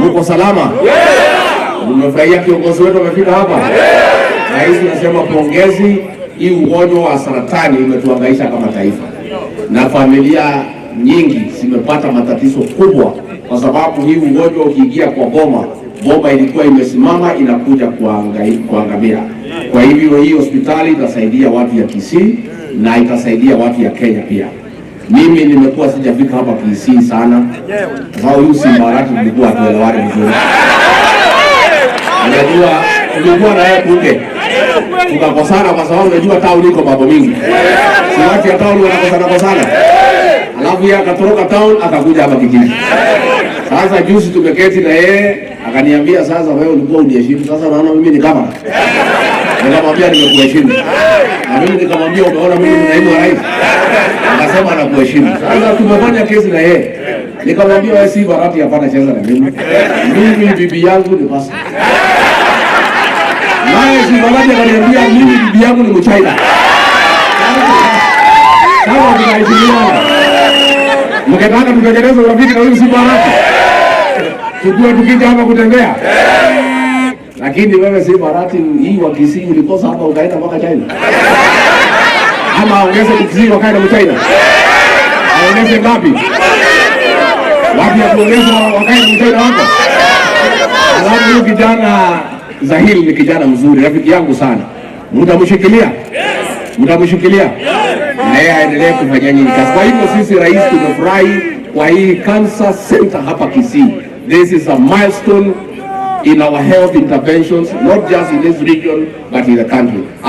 Muko salama? Mmefurahia kiongozi wetu amefika hapa? Rais, nasema pongezi. Hii ugonjwa wa saratani imetuhangaisha kama taifa, na familia nyingi zimepata matatizo kubwa, kwa sababu hii ugonjwa ukiingia kwa boma, boma ilikuwa imesimama inakuja kuangamia. Kwa hivyo hii hospitali itasaidia watu ya Kisii na itasaidia watu ya Kenya pia. Mimi nimekuwa sijafika hapa Kisii sana, kwa sababu huyu Simba Arati tulikuwa hatuelewani vizuri. Unajua tulikuwa na yeye bunge tukakosana, kwa sababu unajua town iko mambo mingi, si watu ya town wanakosana kosana, alafu yeye akatoroka town akakuja hapa kijiji. Sasa juzi tumeketi na yeye akaniambia, sasa wewe ulikuwa uniheshimu, sasa unaona mimi ni kama. Nikamwambia nimekuheshimu, na mimi nikamwambia umeona mimi ni naibu wa rais, akasema anakuheshimu. Sasa tumefanya kesi na yeye, nikamwambia wewe si Barati, hapana cheza na mimi, mimi bibi yangu ni pastor. Naye Simbarati akaniambia mimi bibi yangu ni Mchina. Kama tunaheshimiana. Mkitaka tutengeneze urafiki na huyu Simbarati, tukue tukija hapa kutembea. Lakini wewe Simbarati, hii wa Kisii ulikosa hapa ukaenda mpaka China. Ama aongeze Kisii wakae na Mchina. Aongeze ngapi? Wapi ya kuongeza wakae na Mchina wako? Alafu huyu kijana Zahiri ni kijana mzuri, rafiki yangu sana. Mtamshikilia? Mtamshikilia? Na yeye aendelee kufanya nyinyi kazi. Kwa hivyo sisi rais tumefurahi kwa hii cancer center hapa Kisii. This is a milestone in our health interventions, not just in this region but in the country.